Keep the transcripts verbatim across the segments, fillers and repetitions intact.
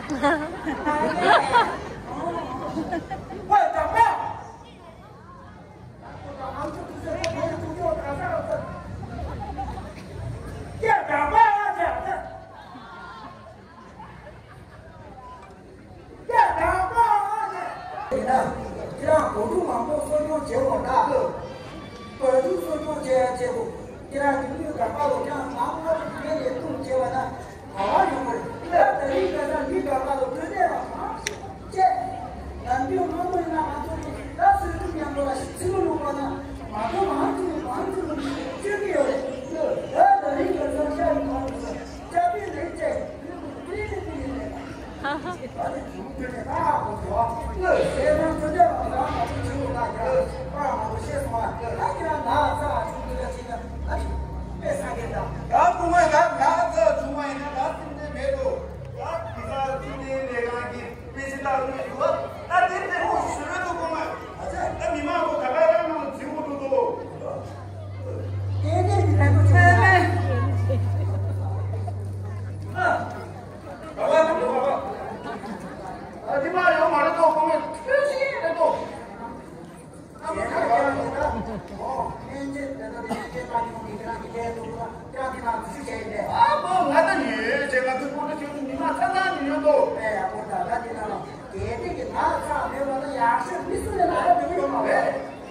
དེས་ན་ཁྱེད་རང་གོ་སྒྲུབ་མང་པོ་གསོ་སྐྱོང་བྱེད་འོང་ན། གོ་སྒྲུབ་གསོ་སྐྱོང་བྱེད་ཡ་བྱེད་དགོས། ཁྱེད་རང་གི་མི་དགའ་པ་ལོ་ཀྱང་མང་མང་དུ་ངས་ལས་གཏོང་བྱེད་པ་ན་ག་བ་ཡོང་གི་རེད། ད་རིང་ཁ་སང་མི་དགའ་པ་ལོ་ཐོན་གནས་ལ་མང་ཆེ། ནམ་རྒྱུན་དངོས་པོ་ཡིན་ན་ང་ཚོ་གིས་ད་སུས་ཐུབ་མཉམ་དུ་ལ་ཕྱི་ལོ་ལུག་པ་ན་མ་གཏོགས་མང་ཆེ་མང་ཆེ་ལ་སྤྱོད་ཀྱི་ཡོད་རེད། ད་ད་རིང་ཁ་སང་ཤ་ཡི་མང་དུ་ཤ་པའི་རིགས་བཅས།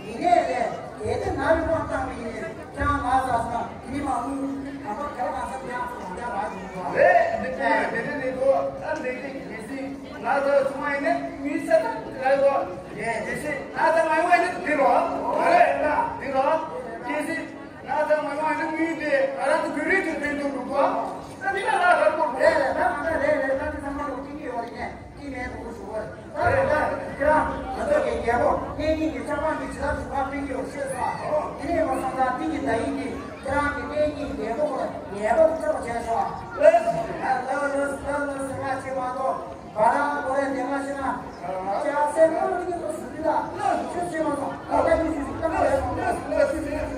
ཡིན་ནའི་ལས་དེ་དེ་ན་རུ་བ་བཏང་བ་ཡིན་ནས་ཁྱང་ང་ས་ས་ན་དེ་མི་མ་མུ་ཨ་མ་ག་ང་ས་ཡང་སོང་ཡང་ར་ཡིན་ནོ། རེད། འདི་ཀུན་ལ་དེ་དེ་ནས་དོ་ད་འདི་ཀུན་གལ་སྲིད་ང་ཚོ་ཚང་མ་ཡིན་ནས་མི་ས་ད་ར་དོ། རེད། གལ་སྲིད་ང་ཚོ་མ་ཡོང་ཡིན་ནས་འདི་རོ། རེད་ད་འདི་རོ། གལ་སྲིད་ང་ཚོ་མ་ཡོང་ཡིན་ནས་མི་དེ་ང་རང་ཚོ་བོད་རིགས་དེ་ཕན་ཐོགས་འདུག་གོ། ད་འདི་ལ་ར་ར་པོ་རེད། རེད་ད་ང་ཚོ་རེད་རེད། ད་འདི་ཚང་མ་ལོ་སྐྱིད་ཀྱི་ཡོད་རེད་ནས། ཀྱི་མེད་དུ་ཞུ་བར། ད་རེས་ད་ཁྱེད་རང་ང་ཚོ་གི་རྒྱལ་པོ་གནས་རྙིང་གི་ཆབ་འབངས་ཀྱི་བྱེད་ཐབས་ཞུ་བ་སྤེལ་གྱི་ཡོད་ཤེས་སོ། དེ་ནས་ང་སང་ད་ཏིང་གི་ད་ཡིན་གྱི་ཁྱེད་རང་གི་གནས་རྙིང་རྒྱལ་པོ་ཁོ་ལ་ངེས་པར་དུ་ཐོབ་པ་བྱས་ཤོག་ལགས་ལགས་ལགས་ལགས་ཟེར་བ་ཆེ་མ་གཏོགས་བ་རང་གོ་རེ་འདེམས་མ་ཤེས་ན། ཅག་སེམས་ཁོ་ལ་ཏིང་གི་ཐོག་ཞུ་དུས་ད་ལགས་ཤོད་ཤེས་མ་སོང་། ད་ལྟ་ཀྱི་ཞུ་ཞུ་ད་ལྟ་ཡ་སོང་ལགས་ལགས་ལགས་ལགས།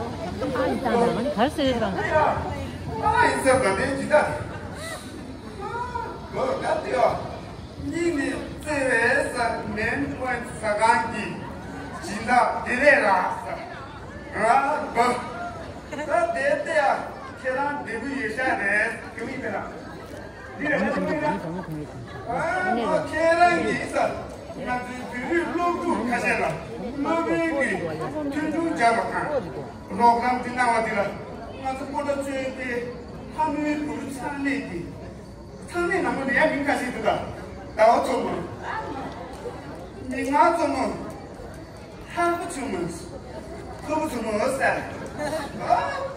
ཨ་ཡིན་ཙང་ད་ནི་གར་ཟེར་རེད་དང་། ཨ་ཡིན་ཙང་ད་ནི་ཇི་ལྟར། ལོ་ད་དེ་བ། གཉིས་ནི་བརྩེ་བའི་ས་མེན་པོན་ས་གང་གི་སྦྱིན་བདག་དེ་རེད་ལ་ས། ང་བ། ད་དེ་ལྟ་ཡ་ཁྱེད་རང་འབྲས་བུ་ཡོད་ཤག་རེད་དེ་མིན་དེ་ལ། འདི་རེད་ད་དེ་མིན་ལ། ཨ་ཁྱེད་རང་གིས་ས། ང་ཚོའི་བོད་རིགས་སློབ་ཕྲུག་ཁ་ཤས་ལ་སློབ་དཔོན་གྱིས་མཐུན་སྦྱོར་སྦྱར་བ་དང་རོགས་རམ་དེ་གནང་བ་དེ་ལ་ང་ཚོ་པོ་ཏ་གཙོས་པའི་ལྷ་མོའི་གུ་རུ་ཚང་མས་ཀྱིས་ཚང་མས་ནང་མི་ལ་ཡ་མིང་ཁ་ཤས་དེ་དང་ཟླ་བ་མཚོ་མོ། མིག་དམར་མཚོ་མོ། ལྷག་པ་ཆུང་མོ། ཁུ་བོ་ཆུང་མོ་ཟེར། ཨ་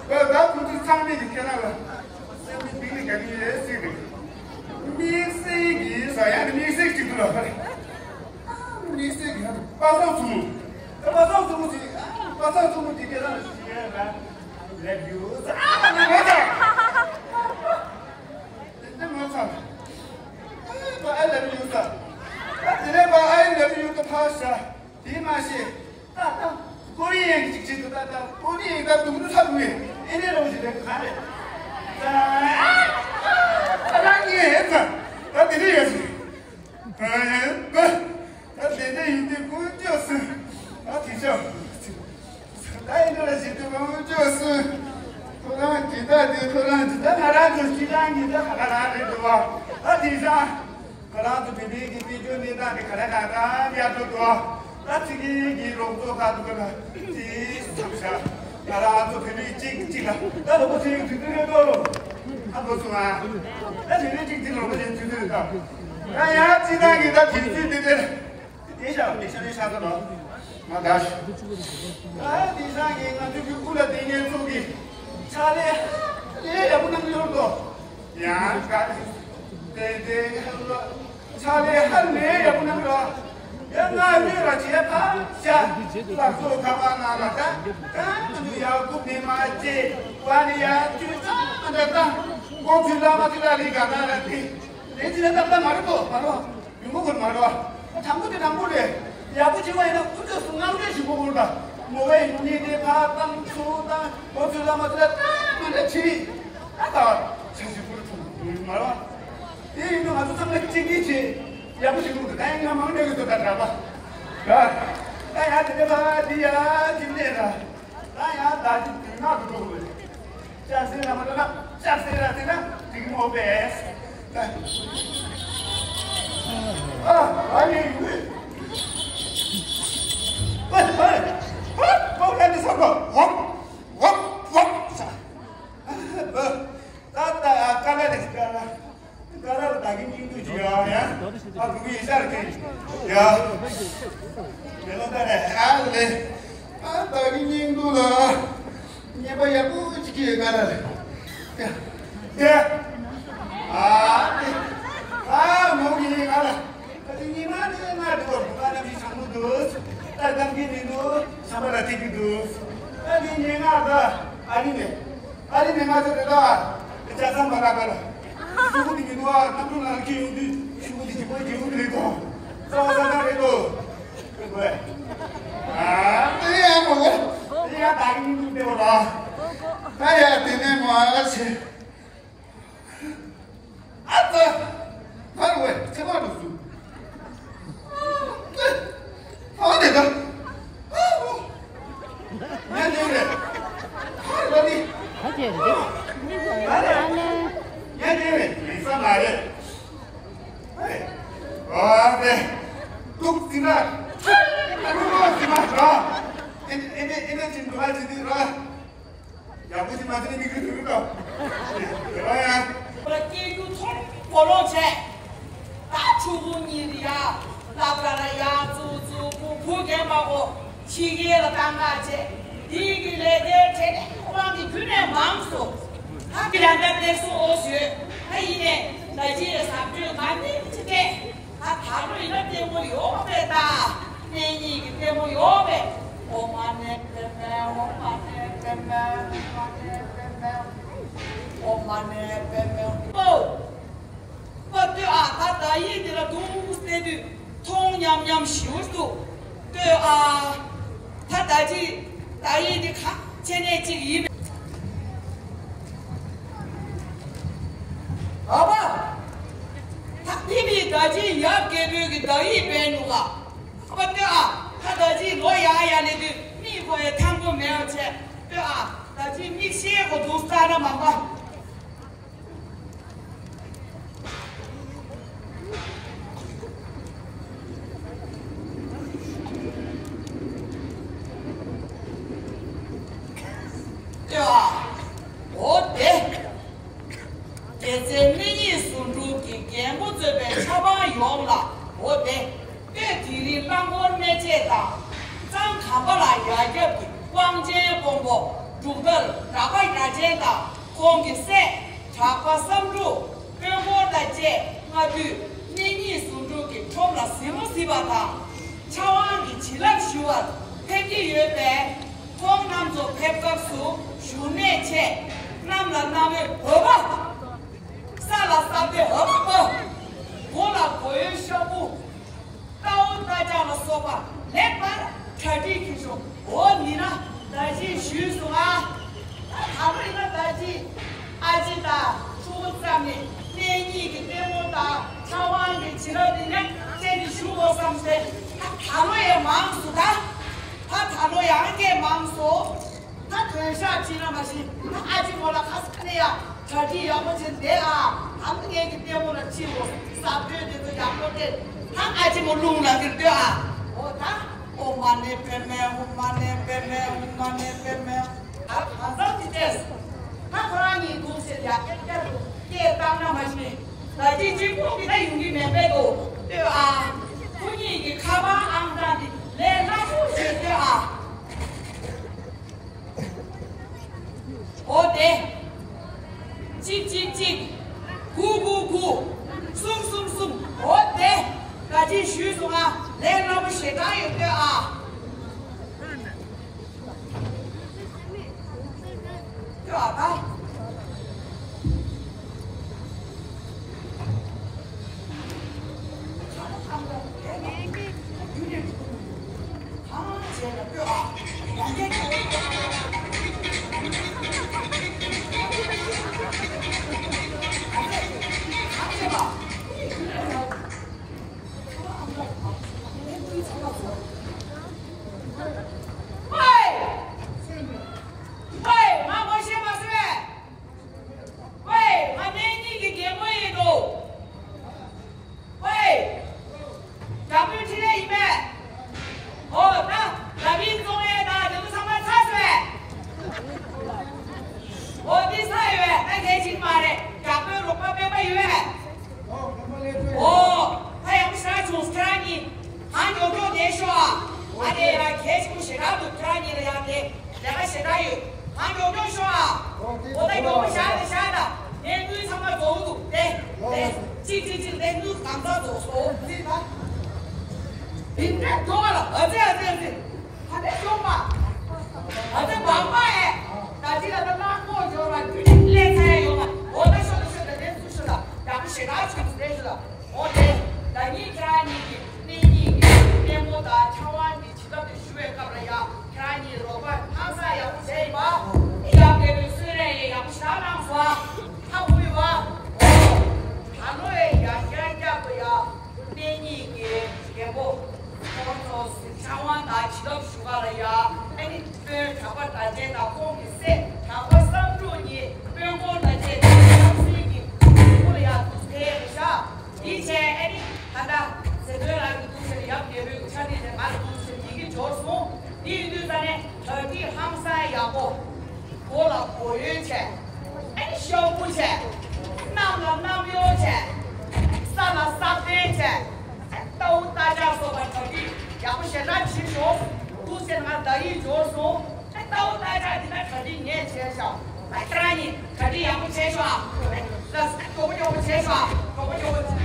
ད་ཁོ་ཚོ་ཚང་མས་ཀྱིས་ཁྱེད་རང་ལ་སེམས་ནི་སྡིག་ནི་རྒྱག་གི་ཡོད་ཟེར་ནས། དམིགས་བསལ་གྱིས་ཟ་ཡ་ནི་དམིགས་བསལ་གཅིག་ཏུ་ལ། དམིགས་བསལ་གྱིས་ཧ་ཏུ་པ་སངས་ཚུགས་མོ། ད་པ་སངས་ཚུགས་མོ་ཟེར། པ་སངས་ཚུགས་མོ་དེ་ཁྱེད་རང་ལ་ཞུ་ཡ་ལ། Love you ཟེར། ཨ་ད་ང་ད། དེ་ནས་ང་ཚ། ད་I love you ཟེར། ད་དེ་ནས་པ་I love you ད་ཕར་བཞག་དེ་མ་ཤེས། ད་ད། ཀོ་རི་ཡན་གཅིག་བྱེད་དུ་ད་ད་ཀོ་རི་ཡན་ད་དུང་དུ་ཚ་བུ་ཡིན། ཨེ་ནས་རོགས་ཞིག་ལས་ག་རེད། ད་ཨ་ད་ད་ངས་ཧེ་ཚ། ད་དེ་ནས་ཡོད་ཞིག་ད་ཡན་པ། ད་དེ་འདྲ་ཡིན་དུས་ཀུན་སྤྱོད་སྲིད། ད་དེ་ཤོག་ད་ཡིན་འདྲ་ཞིག་དུས་ཀུན་སྤྱོད་སྲིད། ཁོ་རང་གི་ད་དེ་ཁོ་རང་གི་ད་ང་རང་ཚོ་སྤྱི་བཏང་གི་ད་ང་རང་རེད་འདུག་བ། ད་དེང་སང་། ང་རང་ཚོ་བོད་པའི་གི་དཔལ་འབྱོར་གནས་སྟངས་དེ་ག་ལེར་གང་འཚམ་ཡར་འགྲོ་འདུག་ད་ཚིག་གི་རོགས་ཚོགས་ཁག་ཏུ་ཀ་ལ་ཅིག་ཐུག་ཤག་ང་རང་ཚོ་བོད་རིགས་གཅིག་གཅིག་ལ་ད་ལོ་པོ་ཆེ་ཡོད་དུས་དུས་རེད་འགྲོ་རོགས། ཨ་ཁོ་ཚོ་ང་ད་བོད་རིགས་གཅིག་གཅིག་ལོ་པོ་ཆེ་དུས་དུས་རེད་ད། ད་ཡང་སྤྱི་བཏང་གི་ད་དུས་ཚོད་འདི་དེར་དེ་ཤག་དེ་ཤག་དེ་ཤག་ད་ལོ་ང་ད་ཤག་ད་དེང་སང་གི་ང་ཚོ་གི་སྐུ་ལ་དེ་ངན་ཚོགས་ཀྱི་ཕྱག་ལས་དེ་ཡག་པོ་གནང་གི་ཡོད་དོ། ཡང་དགའ་ཏེ་ཏེ་ཧ་ལ་ཆ་ལེ་ཧ་ལེ་ཡག་པོ་གནང་རོགས། ཡང་ང་ཡོད་ར་བྱས་ཕ་ཤ་ལག་སོ་ཁ་པ་ན་ལ་ད་ད་ང་ཚོ་ཡག་པོ་མེད་མ་བྱས་བ་ནི་ཡ་ཅུ་ཙམ་མ་འདྲ་ད་ཁོང་ཚོའི་བླ་མ་ཚོ་ལ་ལི་ག་ན་ར་ཏི་ལེ་ཅི་ལ་ད་ད་མ་རེད་པོ་མ་རོ། ཡོང་གི་མ་རེད་པ། དྲང་པོ་དེ་དྲང་པོ་རེད། ཡག་པོ་བྱེད་པ་ཡིན་ན་ཁོ་ཚོས་སུ་ངང་རེ་ཞིག་གོ་དགོས་པ། མོ་བས་ཡོང་ནས་དེ་ཕར་བཏང་ཚུར་བཏང་ཁོ་ཚོའི་བླ་མ་ཚོ་ལ་ད་མི་འདྲ་ཆི་རིག་ཨ་ད་ཆི་ཞིག་གོ་ཐུབ་ཡོང་མ་རེད་པ། དེ་ཡིན་དུས་ང་ཚོ་ཚང་མ་གཅིག་སྒྲིལ་བྱེད། ཡག་པོ་བྱེད་དགོས་འདུག་ད་ཡིན་ང་མང་འདྲ་གི་ཚོ་ད་དྲག་པ། ད་ད་ཡ་དེ་འདྲ་ཕ་འདི་ཡ་འདི་ནས་ད། ད་ཡང་ད་ཅི་དུས་ན་དུ་འགྲོ་དགོས། ལྕགས་སེ་ན་མ་འགྲོ་ན་ལྕགས་སེ་ར་དེ་ན་དེ་གི་མོ་པས། ཨ་ཨ་ནི་ཡུལ། ཧོ་ཧོ་ཧོ་ཧོ་ཧོ་ཧོ་ཧོ་ཧོ་ཧོ། ད་ད་ཨ་ཀ་ལ་རེ་ཀ་ལ། ཀ་ར་ལ་ད་གིན་སྙིང་སྡུག་ཅིག་ཡོད་ཨ་ཡ། ཨ་བུ་གུ་ཡི་ཤར་གྱིན། ཡ། མེ་ལོ་ད་རེ་ཨ་ལེ། ཨ་ད་གིན་སྙིང་སྡུག་ལ། ཉེས་པ་ཡག་པོ་ཅིག་གི་ཀ་ར་ལ། ཡ། ཏེ། ཨ་ཏེ། ཨ་མོ་གི་ཨ་ལ། ད་དེ་ཉི་མ་ནི་ང་དུ་བ་བུ་ག་ན་བི་ཆང་མོ་འདུག་ད་གམ་གི་ནི་འདུག་ཤམ་པ་ལ་ཐིག་གི་འདུག་ད་དེ་ཉེ་ང་ད་ཨ་ནི་ནས། ཨ་རི་ནས་ང་ཚོ་རེ་ད། ལྕགས་ཟམ་པ་ལ་ཀ་ལ། ཤུ་གུ་དེ་མི་འདུག་ཨ། གནམ་གྲུ་ནང་ཁྱེར་ཡོང་དུས་ཤུ་གུ་དེ་ཇི་མོ་ཇི་མོ་རེད་དོ། རྩ་བ་ས་ས་རེད་དོ། ཨ་དེ་ཡང་མོ་གོ། དེ་ཡང་ད་གིན་འདུག་དེ་བ་ལ། ད་ཡ་དེ་ནས་མོ་ཨ་ལ་ཆེ། ཨ་ཙི། ཕར་བས་ཚེ་མ་འགྲོ་སུ། ཨ་དེ་ད། ཨ་འོ། ཉན་ཉན་རེད། ཨ་རེད་ད་ནི། ཨ་ཅེ་རེད། ཨ་རེད། ཉན་ཉན་རེད། མི་ས་མ་རེད། ཨ་རེད། ཨ་རེད། ཏུག་ཙི་ན། ཨ་ནུ་ལོ་ཙི་མ་ར། ཨེ་ཨེ་ཨེ་ཨེ་ཅིན་འགྲོ་ཨ་ཅིན་དི་ར། ཡག་པོ་ཞིག་མ་བྱས་ན་མི་གི་དུས་དང་། ཡ་ཡ། ཁོ་ལ་སྐྱེ་རྒྱུ་ཐོག་མར་གོ་ལོག་བྱས། ད་ཕྲུ་གུ་གཉིས་རེད་ཡ། སློབ་གྲྭ་ལ་ཡར་བཙུགས་བཙུགས་བུ་བུ་རྒན་པ་གོ་ཕྱི་རྒྱལ་ལ་གཏང་ག་བྱས། དེའི་གི་ལས་ཀའི་གྲས་ནས་ཁོ་རང་གི་རྒྱུན་ནས་མང་སོང་། ད་གི་ལ་འདབས་འདེབས་སོང་ཨོ་ཞོད། ད་ཡིན་ནས་ད་ཅི་ཟབ་སྤྲོས་ག་ནས་ཅི་སྐད། ད་ད་རུང་ཡིན་ན་ལྟད་མོ་ཡོད་པས་ད། གནས་གཉིས་ཀྱི་ལྟད་མོ་ཡོད་པས། ཨོཾ་མ་ཎི་པདྨེ། ཨོཾ་མ་ཎི་པདྨེ། ཨོཾ་མ་ཎི་པདྨེ། ཨོཾ་མ་ཎི་པདྨེ། ཨོ། པ་ལྟོས་ཨ། ད་ད་ཡིན་འདི་ལ་དུང་སྟེ་དུས་མཐོང་ཉམས་ཉམས་ཞིའུ་འདུག་ལྟོས་ཨ། ད་ད་ཅི་ད་ཡིན་འདི་ཁ་ཆེ་ནས་ཅིག་ཡིན། ཨ་ཕ། ད་ཕི་མི་ད་ཅི་ཡབ་རྒྱལ་པོའི་གི་ད་ཡིན་པའི་ནུ་ག་ཨ་ཕ་ལྟོས་ཨ། ད་ད་ཅི་ལོ་ཡ་ཡ་ནས་དུས་མི་ཁོ་ཡ་ཐང་པོ་མེད་བ་བྱས་ལྟོས་ཨ། ད་ཅི་མིག་ཤེལ་གོ་འདུག་ས་ན་མ་མ། ཨོ་དེ། རྒྱལ་མཚན་སྨན་གཉིས་ཟུང་དྲུག་གི་རྒན་པོ་གཙོས་པའི་ཆབ་འབངས་ཡོངས་ལ་ཨོ་དེ། སྟོད་དིང་རི་རླངས་འཁོར་སྨད་ཆས་དང་། གཙང་གམ་པ་ལ་ཡར་རྒྱབ་ཀྱི་དབང་ཆེན་དཔོན་པོ་འབྲུག་ལྡར་གྲགས་པ་རྒྱ་ཅན་དང་ཁོང་གི་སྲས་གྲགས་པ་བསམ་འགྲུབ། དཔོན་སྐོར་དང་བཅས་ལྔ་བདུན་སྨན་གཉིས་ཟུང་དྲུག་གི་ཁྲོམ་ལ་གཟིགས་མོ་གཟིགས་པ་དང་། ཕྱག་དབང་གི་བྱིན་རླབས་ཞུ་བར་ཕེབས་ཀྱི་ཡོད་པས། ཁོང་རྣམ་ཚོ་ཕེབས་སྐབས་སུ་བཞུགས་གནས་ཆེ། གནམ་ལ་གནམ་འོད་འོད་པ། ས་ལ་ས་འོད་འོད་པ། མགོ་ལ་མགོ་ཡོལ་ཤོག་བུ། རྟའུ་རྟ་ལྕག་ལ་སོགས་པ་ལེགས་པར་གྲ་སྒྲིག་གི་ཤོག་འོ་ནི་ན་ད་ཅི་ཞུས་སོང་ཨ། ད་ད་རུང་ཡིན་ན་ད་ཅི་ཨ་ཅེ་དང་ཕྲུ་གུ་ཙམ་ནས་གནས་གཉིས་ཀྱི་ལྟད་མོ་དང་ཕྱག་དབང་གི་བྱིན་རླབས་འདི་ནས་བསྟན་ཏེ་བཞུགས་དགོས་བསམ་སྟེ། ད་ད་ལོ་ཡང་མང་སོང་ད། ད་ད་ལོ་ཡང་སྐད་མང་སོང་། ད་དོན་ཞག་ཅིག་ན་མ་ཤི། ད་ཨ་ཅེ་མོ་ལ་ཁ་ས་ནས་ཡ་གྲ་སྒྲིག་ཡག་པོ་བྱེད་བསྡད་ཨ། ད་ངས་ཀྱི་ལྟད་མོ་ལ་ཕྱིན་འོ་ཟབ་སྤྲོས་དེ་ཚོ་ཡག་པོ་སྟེར། ད་ཨ་ཅེ་མོ་རླུང་ལ་འདིར་སྡོད་ཨ། འོ་ད། ཨོཾ་མ་ཎི་པདྨེ། ཨོཾ་མ་ཎི་པདྨེ། ཨོཾ་མ་ཎི་པདྨེ། ད་གང་ཟག་ཅིག་བལྟས། ད་ཁོ་རང་གཉིས་འདུག་ཟེར་ཡག་བསྐྱར་བསྐྱར་དུ་སྐད་བཏང་ན་མ་ཤི། ད་ཅི་གཅིག་པོ་གི་ད་ཡོང་གི་མེད་པས་དོ། ལྟོས་ཨ། ཁོ་གཉིས་ཀྱི་ཁ་པར་ཨང་གྲངས་དེ་ལས་སླ་པོ་ཞིག་ལྟོས་ཨ། འོ་དེ། གཅིག་གཅིག་གཅིག་གུ་གུ་གུ། གསུམ་གསུམ་གསུམ། འོ་དེ། ད་ཅི་ཞུས་སོང་ང་། ལས་སླ་པོ་ཞེ་དྲག་ཡོད་ལྟོས་ཨ། ལྟོས་ཨ་ད། ཝེ། ང་ངོ་ཤེས་མ་སོང་བས། ཝེ། ང་གནས་རྙིང་གི་རྒན་མོ་ཡིན་འདུག་ཝེ། དྲག་པོའི་འཕྲིན་ལས་ཡིན་པས། ཨོ་ད། ལ་བིང་ཙོང་ཨེ་དང་དེ་ཚོ་ཚང་མ་ཚར་སོང་བས། ཨོ་འདི་ཚར་ཡོད་བས། ད་གལ་ཆེན་མ་རེད། དྲག་པོའི་རོགས་པ་སྨན་པ་ཡོད་བས། ཨོ། ད་ཡག་པོ་ཞེ་དྲག་བྱུང་། ཁྱེད་རང་གཉིས་ཧང་མགྱོགས་མགྱོགས་བསྡད་ཤོག་ཨ། ཨ་དེ་ཡ་གལ་ཆེན་པོ་ཞེ་དྲག་འདུག་ཁྱེད་རང་གཉིས་ལ་ཡང་དེ་ལས་ཀ་ཞེ་དྲག་ཡོད། ཧང་མགྱོགས་མགྱོགས་ཤོག་ཨ། ཨོ་ད་མགྱོགས་པོ་བཞག་དང་བཞག་དང་། ངའི་དངུལ་ཚང་མ་རྫོགས་འདུག་དེ་དེ་གཅིག་གཅིག་གཅིག་དེ་དངུལ་གང་ཚང་རྫོགས་སོང་། འདི་འདྲ་མགྱོགས་པ་ལ། ཨ་ཙི་ཨ་ཙི་ཨ་ཙི། ད་ལྟ་ཤོག་པ། ད་ལྟ་མང་པ་ཨེ། ད་ཅི་ལ་ད་གླང་ཀོག་འབྱོར་བ་རྒྱུ་ནི་ཀླད་ཚ་ཡ་ཡོང་བ། འོ་ད་ཤོག་ད་ཤོག་ད་དེ་ཚུར་ཤོག་ད། ཡག་པོ་ཞེ་དྲག་བྱུང་སོང་དེ་ཤོག་ད། འོ་དེ། ད་ཉིད་ཁྱེད་རང་གཉིས་ཀྱི་གནས་རྙིང་གི་གཉེན་པོ་དང་ཕྲེང་བ་འདི་བྱེད་ཐབས་དེ་ཞུ་བའི་སྐབས་ལ་ཡ། ཁྱེད་རང་གཉིས་རོགས་པ་ཧང་སང་ཡག་པོ་བྱས་ཡིན་པ། ཡབ་རྒྱལ་པོའི་གསོལ་རས་ཡང་ཡག་པོ་ཞེ་དྲག་གནང་སོང་ཨ། ཧ་གོ་ཡོད་པ། འོ། ད་ལོ་ཡ་ཡང་བསྐྱར་བསྐྱར་དུ་ཡ། གནས་རྙིང་གི་རྒན་པོ། ཁོང་ཚོ་ཕྲེང་བ་དང་བྱེད་ཐབས་ཞུ་ག་ལ་ཡ། ཨ་ནི་དཔོན་གྲགས་པ་དར་རྒྱས་དང་ཁོང་གི་སྲས་གྲགས་པ་བསམ་འགྲུབ་གཉིས་དཔོན་སྐོར་དང་བཅས་ཏེ་ཆབ་སྲིད་ཀྱི་ཐོག་ལ་ཡ་འདུག་ཕེབས་རེད་ཤག་དེའི་ཆེད་ཨ་ནི་ད་ལྟ་ཟེར་དོན་ལ་འདུག་ཟེར་ཡབ་རྒྱལ་པོའི་ཆ་ནས་ནས་ང་ལ་འདུག་ཟེར་ཡི་གེ་འབྱོར་སོང་། དེ་ཡིན་དུས་ད་ནས་གྲ་སྒྲིག་ཧང་སང་ཡག་པོ། མགོ་ལ་མགོ་གཡོན་བྱས། ཨ་ནི་ཤོག་བུ་བྱས། གནམ་ལ་གནམ་གཡོག་བྱས། ས་ལ་ས་བོན་བྱས། ཨ་ནི་རྟའུ་རྟ་ལྕག་སོགས་པ་གྲ་སྒྲིག་ཡག་པོ་ཞེ་དྲག་བྱེད་ཤོག་འདུག་ཟེར་ང་བརྡ་ཡིག་འབྱོར་སོང་། ཨ་ནི་རྟའུ་རྟ་ལྕག་འདི་ན་གྲ་སྒྲིག་ངས་བྱས་ཤག་ཨ་ནི་ཁྱེད་རང་གཉིས་གྲ་སྒྲིག་ཡག་པོ་བྱས་ཤོག་ཨ། ལགས་སོ། མགྱོགས་པོ་མགྱོགས་པོ་བྱས་ཤོག་ཨ། མགྱོགས་པོ་མགྱོགས་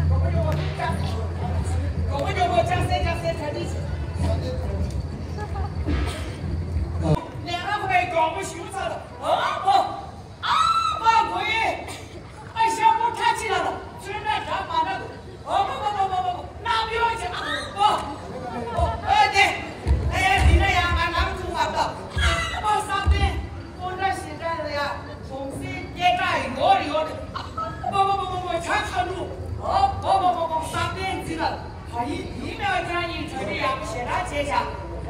པོ། མགྱོགས་པོ་མགྱོགས་པོ་ལྕགས་སེ། མགྱོགས་པོ་མགྱོགས་པོ་ལྕགས་སེ་ལྕགས་སེ་གྲ་སྒྲིག་བྱེད། ལས་ར་ཁོ་པའི་མགྱོགས་པོ་ཞུ་ཚར་ལ། ཨ་ཕོ། ཨ་ཕོ་གོ་ཡེ། ཨ་ཤ་པོ་ཁྲ་ཆི་ལ་ལ། ཚོན་ཁྲ་འདྲ་མ་འདྲ་འདུག་ཨ་ཕོ་ཕོ་ཕོ་ཕོ་ཕོ། གནམ་གཡོག་ཅིག་ཨ་ཕོ། ཨ་དེ། ཨེ་འདི་ན་ཡང་ང་ནང་ཚུགས་མ་ཐུབ། ཨ་ཕོ་བསམ་གཏན། སྤོན་འདྲ་ཞེ་འདྲ་ལ་ཡ། གྲོང་གསེབ་སྐད་གྲགས་ཡོད་རེད་ཡོད་རེད། ཨ་ཕོ་ཕོ་ཕོ་ཕོ་ཕོ། ཇ་ཁ་ལུ། ཨ་ཕོ་ཕོ་ཕོ་ཕོ། བསམ་གཏན་འཛིན་ལ། ད་ཡིན་དེའི་མེད་པ་ཁྱེད་རང་གཉིས་གྲ་སྒྲིག་ཡག་པོ་ཞེ་དྲག་བྱས་བཞག་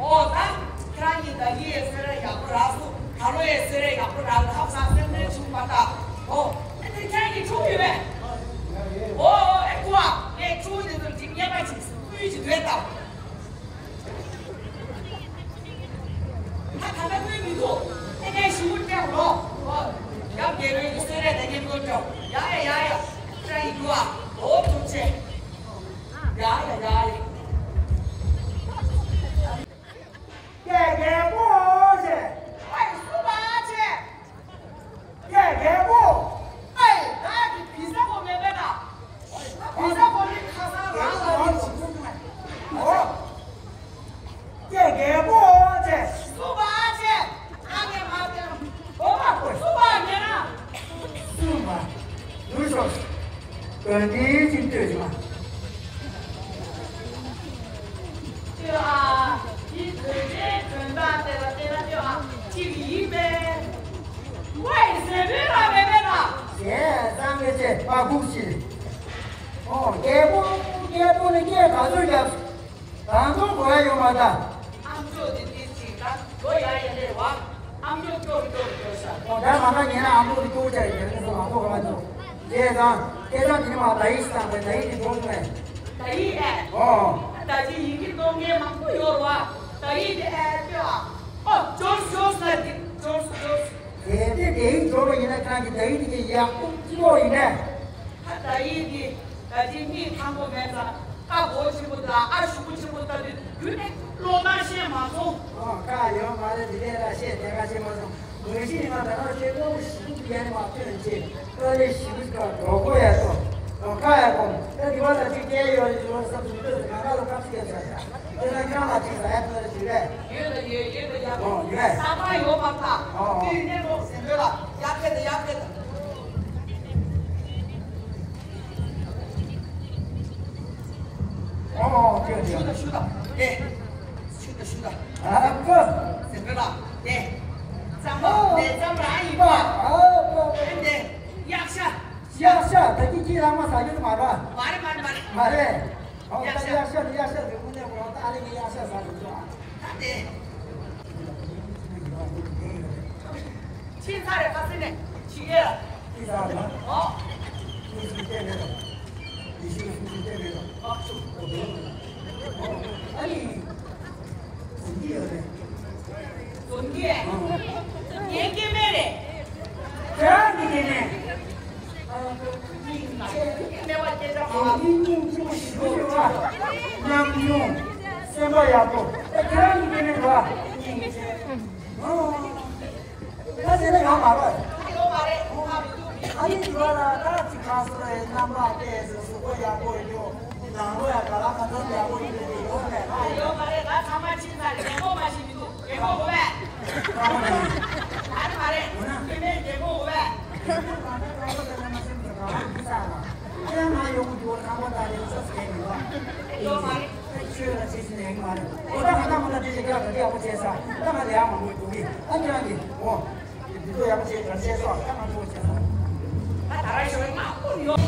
ཨོ་ད། ཁྱེད་རང་གཉིས་ད་ཡིན་ཡས་གསོལ་རས་ཡག་པོ་རག་སོང་། ད་ལོ་ཡས་གསོལ་རས་ཡག་པོ་རག་ལ་ཧབ་སང་སེམས་ནས་བྱུང་མ་ཐག་ཨོ། ཨ་ནི་ཁྱེད་རང་གཉིས་ཕྲུ་གུ་ཡོད་པས། ཨོ་ཨེ་ཁུ་ཨ། ངས་ཕྲུ་གུ་དེ་ཚོར་འགྲིག་ཉེས་པ་ཅིག་སྐུལ་གྱི་འདོད་དམ། ད་ད་ལྟ་སྐུལ་མི་འདུག་ཨེ་ངས་ཞུ་སྤྲད་རོགས། ཨོ། ཡབ་རྒྱལ་པོའི་གསོལ་རས་དེ་ངས་སྐུལ་འགྲོ། ཡ་ཡ་ཡ་ཡ། ཁྱེད་རང་གཉིས་འདུག་ཨ། ཨོ་ཐུགས་རྗེ་ཆེ། ཡ་ཡ་ཡ་ཡ། ཀྱེ་རྒྱལ་པོ་ཆེ། ཨའི་སུ་བ་ཆེ། ཀྱེ་རྒྱལ་པོ། ཨའི་ད་གི་བི་ས་གོ་མེད་པས་ད། བི་ས་གོ་ནི་ཁ་སང་རང་ལ་ནི་ཅི་གོ་མེད། ཨོ། ཀྱེ་རྒྱལ་པོ་ཆེ། སུ་བ་ཆེ། ཨ་ནེ་མ་ཏེ། ཨོ་མ་ཀོ་སུ་བ་ཉེ་ན། སུ་བ། ཡུལ་ཤོག་དོན་འདི་ཅིག་ལྟོས་ཤིག་མ། ལྟོས་ཨ། འདི་དོན་འདྲའི་དོན་དག་དེ་ལ་བལྟས་ན་ལྟོས་ཨ། གཅིག་ཡིན་པས། ཝའི་ཟེར་བའི་ར་མེད་པས་ན། ཞེས་སངས་རྒྱས་ཆེ་བ་སྒུག་ཅིག་ཨོ་རྒྱལ་པོ། རྒྱལ་པོ་ནི་སྐད་ག་ཚོད་རྒྱབ། དང་ཐོག་གོ་ཡ་ཡོད་མ་ད། ཨ་མཆོག་འདི་འདི་ཅིག་ད་གོ་ཡ་ཡ་ལེ་བ། ཨ་མཆོག་སྐྱོ་སྐྱོ་སྐྱོ་ཤ། ཨོ་ད་མ་ཁ་ཉན་ན་ཨ་མཆོག་འདི་སྐྱོ་ཆ་ཡི་ཉན་ན་སོང་ཨ་མཆོག་ག་མ་ཐོག་ལེ་ད། སྐད་ཆ་འདི་ནི་མ་ད་ཡིག་ཤི་དང་པའི་ད་ཡིག་འདི་འགྲོ་སོང་ངས། ད་ཡིག་ཨེ། ཨོ། ད་ཅི་ཡིག་གི་གཏོང་མཁན་མང་པོ་ཡོད་རེད་བ། ད་ཡིག་འདི་ཨེ་ལྟོས་ཨ། ཨོ་ཇོར་ཇོར་ལ་འདི་ཇོར་ཇོར། གལ་ཏེ་དེ་ཡིག་འབྱོར་བ་ཡིན་ན་ཁྱེད་རང་གི་ད་ཡིག་དེ་གི་ཡག་པོ་སྤྱི་ལོག་ཡིན་ནས། ད་ད་ཡིག་འདི་ད་ཅི་མིག་ཐང་པོ་མེད་ཙང་ཨ་གོ་ཆེན་པོ་དང་ཨ་ཞུ་གུ་ཆེན་པོ་ལྟ་དུས་རྒྱུན་ནས་བློ་སྣང་ཤེས་མ་སོང་། ཨོ་ཁ་ཡོད་མ་རེད། འདི་ལས་ལ་བཤད་དེ་ཁ་ཤེས་མ་སོང་། མི་ཤེས་ནི་མ་ད་ནང་ཤེས་ཀོ་ཞིག་ཡན་མ་ཐོན་ཅེས། ཏ་ལི་ཞིབ་ཀ་གྲོགས་པོ་ཡ་ཏོ། གྲོགས་ཁ་ཡ་ཏོ། ད་དེ་བ་ལ་ཅིག་སྐྱེལ་ཡོད་ཡོད་བསམ་ཚུལ་ལོས་ང་ང་ལ་ཁ་ཅིག་ཡ་ཆ་ཆ། དེ་ན་ཁྱང་ལ་ཅིག་ཟ་ཡ་ཏོ་ཞིག་རེད། ཡོད་ལ་ཡོད་ཡོད་ལ་ཡ། ཨོ་ཡོད། ས་མ་ཡོད་པ་ཁ། ཨོ་ཨོ། དུས་ནས་ལོག་ཟིན་པོ་ལ་ཡ་ཕེ་ད་ཡ་ཕེ་ད། ཨོ་ཨོ་ཅོ་ཅོ། ཤུ་ད་ཤུ་ད། དེ། ཤུ་ད་ཤུ་ད། ཨ་ཀ། ཟིན་པོ་ལ་དེ། ཙམ་པ་དེ་ཙམ་ར་ཡིན་པ། ཨ་ཨ་ཨ། དེ་དེ། ཡག་ཤ། ཡག་ཤ་ད་ཀི་ཀི་རང་མ་ཟ་རྒྱུ་མ་རེད། མ་རེད་མ་རེད་མ་རེད། མ་རེད། ཨོ་ད་ཡག་ཤ། ཡག་ཤ་ནི་ཡག་ཤ་ཟེར་ཁོ་ནས་ཁོ་རང་ད་ཨ་ལེ་གི་ཡག་ཤ་ཟ་རྒྱུ་ཨ། ད་དེ། ཕྱིན་ཚར་རེད་ཁ་སེ་ནས་ཕྱི་ཡེ། ཕྱིན་ཚར་རེད། ཨོ། ཕྱིན་ཚར་རེད། ཨོ། ཨ་ནི། འཛོམས་ཀྱི་ཡོད་རེད། འཛོམས་ཀྱི། ངའི་སྐྱེ་དམན་རེད། ཁྱེད་རང་གི་སྐྱེ་དམན། སྙིང་རྗེ། སྙིང་རྗེ་པོ་ཞིག་ཡོད་པ། ཉམ་ཆུང་། སེམས་པ་ཡག་པོ། ཨེ་ཁྱེད་རང་གི་སྐྱེ་དམན་རེད་པ། སྙིང་རྗེ། ད་དེ་ནས་ཡོང་མ་རེད། ཡོང་མ་རེད། ཨ་ནི་དེ་བ་ལ་ད་ཅིག་ག་སོ་རེད། རྣམ་པ་བལྟས་ཟེར་གཟུགས་པོ་ཡག་པོ་ཡོད། ནང་ལོགས་ཡ་ག་ལ་ག་ཚོད་ཡག་པོ་ཡོད་རེད། ཡོད་རེད། ཡོད་མ་རེད། ད་ཚང་མ་ཕྱིན་ཚར་རེད། རྒན་གོག་མ་ཞིག་མི་འདུག་རྒན་གོག་དགོས་པས། ཨ་ནི་མ་རེད། སྐྱེ་དམན་རྒན་གོག་དགོས་པས། ཡོད་མ་རེད། ཁྱོད་ལ་ཅི་ཞིག་ཡིན་མ་རེད། འོ་ད་ང་ད་མ་ད་དེ་ཞིག་ཀྱག་ཀྱག་ཡག་པོ་བྱས་ས། ད་ང་ལས་ཡག་མང་པོ་འདུག་གི། ད་ཁྱེད་རང་གིས་འོ། འདི་ཚོ་ཡག་པོ་བྱས་ཀྱང་བྱས་སོ། ད་ང་ཚོ་བྱས་སོ། ད་ད་ར་ཞོ་མང་པོ་ཡོད།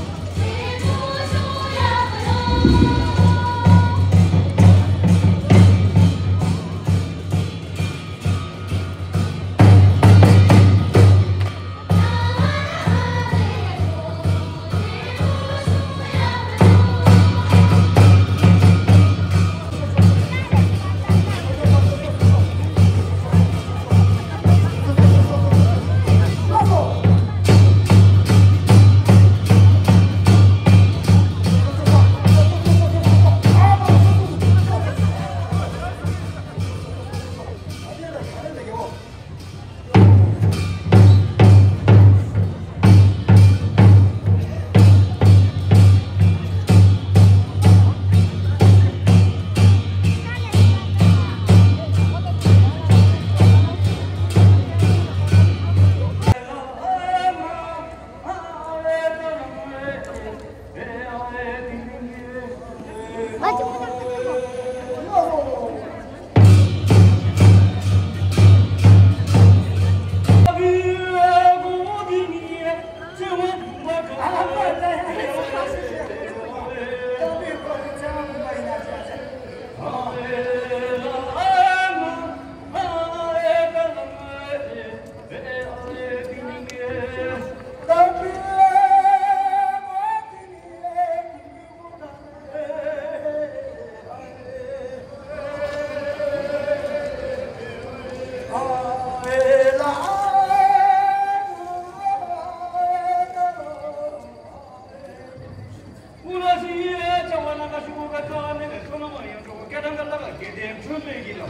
ཀུ་ལ་སི་ཡ་ཅ་བ་ན་ཀ་ཤུ་གུ་ག་ཏོ་ཨ་ནེ་ག་སོ་ན་མ་ཡང་ཅོ་ག་ཏང་ག་ལ་ག་གེ་དེ་ཁྲོན་མེ་གི་ལ་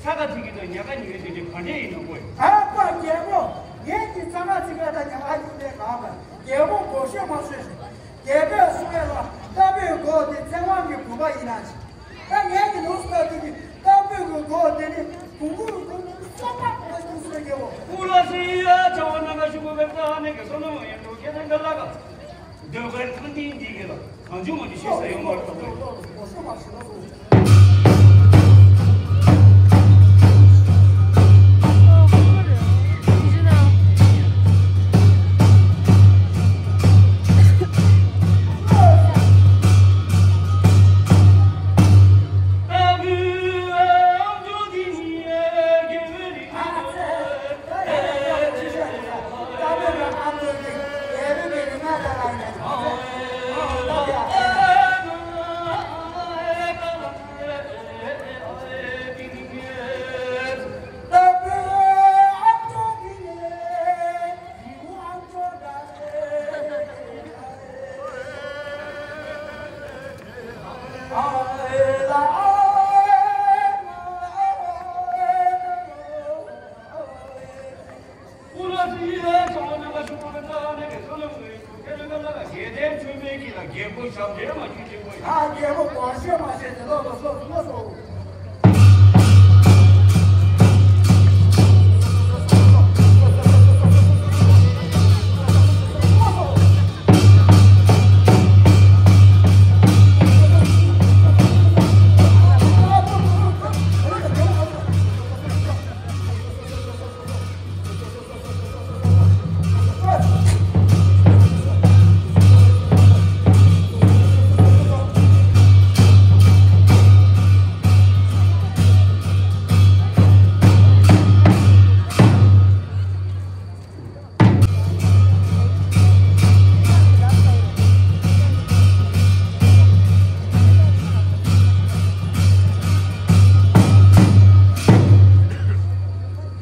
ཚ་ག་ཐིག་གི་ཏོ་ཉ་ག་ཉི་ག་དེ་དེ་ག་འདྲེ་ཡིན་ནོ་གོ། ཨ་ཁ་རྒྱལ་པོ། ངེད་ཀྱི་ཚ་ག་ཐིག་ག་ད་ཉ་ག་ཉི་ག་དེ་ག་མ་རྒྱལ་པོ་གོ་ཤེས་མ་ཤེས་ཤིག་རྒྱལ་པོས་གསུངས་ཡ་ལ་རྟ་ཕོའི་མགོ་དེ་བཙན་དབང་གི་བུ་པ་ཡིན་ན་ཅི། ད་ངེད་ཀྱི་ལུགས་སུ་ལྟ་དུས་ཀྱི་རྟ་ཕོའི་གི་མགོ་དེ་ནི་བུང་གུ་རུ་གོ་ནི་སོ་པ་གོ་ནི་སོ་རྒྱལ་པོ། ཀུ་ལ་སི་ཡ་ཆ་བ་ན་ཀ་ཤུ་གུ་བེ་ཏ་ནི་གི་སོ་ནོ་ཡིན་འགྲོ་ཁྱེད་རང་གི་ལ་ག། འདོད་པའི་ཐང་ཐིང་འདི་གི་ལ་གང་བྱུང་མ་བྱུང་ཤེས་ས་ཡོང་མ་རེད་དོ། རྒྱལ་པོ་ཞབས་འདྲེན་མ་བྱེད་ཅེས་པོ་ཡིན། ད་རྒྱལ་པོ་བར་ཆད་མ་བྱེད་ཅེས་ལོག་ལོག་ལོག་ལོག་སོ།